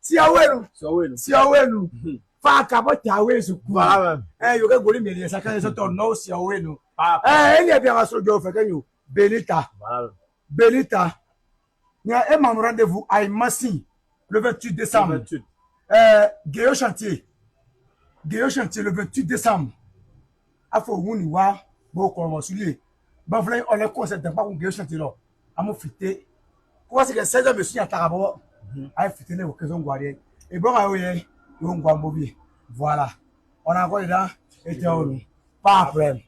Siawenu. Siawenu. Siawenu. Fa kabɔ tawe su Voilà. Eh yo ke goli mi sa kan so to no siawenu. Papa. Eh eni bi aso jo fe kenyo. Benita. Voilà. Benita. Nya e ma rendez-vous à Massi le 28 décembre. 28. Guéo chantier. Guéo chantier le 28 décembre. Afo wuni wa bo ko sule. Ba vle on le concert d'un pas Guéo chantier là. Amo fité. Quoi c'est que 16 heures monsieur atarabo. Ay fité le occasion guardier. Et bon ayo ye, yo ngwa mobi. Voilà. On a encore dedans et t'es Pas de problème.